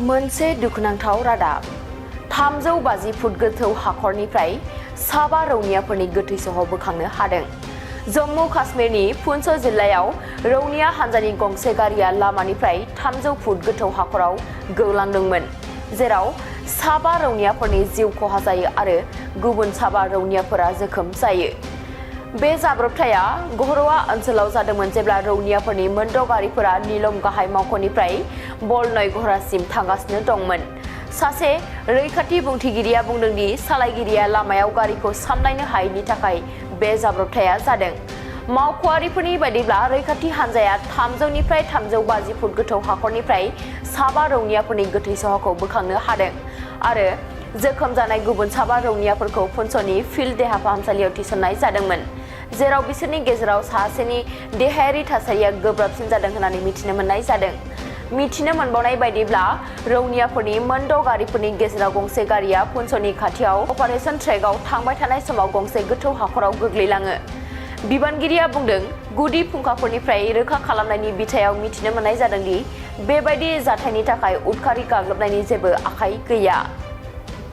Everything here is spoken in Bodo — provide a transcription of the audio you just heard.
मोनसे दुखुनांथाव रादाब 350 फुट गोथौ हाखरनिफ्राय साबा रौनियाफोरनि गोथै सह बोखांनो हादों। जम्मू काश्मीरनि पुंछ जिल्लायाव रौनिया हान्जानि गंसे गारिया लामानिफ्राय 300 फुट गोथौ हाखराव गौलांदोंमोन, जेराव साबा रौनियाफोरनि जिउ खहा जायो आरो गुबुन साबा रौनियाफोरा जोखोम जायो। बे जाब्रबथाया गहरवा ओनसोलाव जादोंमोन जेब्ला रौनियाफोरनि मोनद' गारिफोरा नीलम गाहाय मावख'निफ्राय बलनय गहरासिम थांगासिनो दंमोन। सासे रैखाथि बुंथिगिरिया बुंदों दि सालायगिरिया लामायाव गारिखौ सामलायनो हायैनि थाखाय बे जाब्रबथाया जादों। मावख'आरिफोरनि बायदिब्ला रैखाथि हान्जाया 300 निफ्राय 350 फुट गोथौ हाखरनिफ्राय साबा रौनियाफोरनि गोथै सहखौ बोखांनो हादों आरो जोखोम जानाय गुबुन साबा रौनियाफोरखौ पुंछनि फिल्ड देहा फाहामसालियाव थिसननाय जादोंमोन, जेराव बिसोरनि गेजेराव सासेनि देहायारि थासारिया गोब्राबसिन जादों होननानै मिथिनो मोननाय जादों। मिथिनो मोनबावनाय बायदिब्ला रौनियाफोरनि मोनद' गारिफोरनि गेजेराव गंसे गारिया पुंछनि खाथियाव अपारेशन ट्रेकआव थांबाय थानाय समाव गंसे गोथौ हाखराव गोग्लैलाङो। बिबानगिरिया बुंदों, गुदि फुंखाफोरनिफ्राय रोखा खालामनायनि बिथायाव मिथिनो मोननाय जादों दि बेबायदि जाथायनि थाखाय उदखारि गाग्लोबनायनि जेबो आखाइ गैया।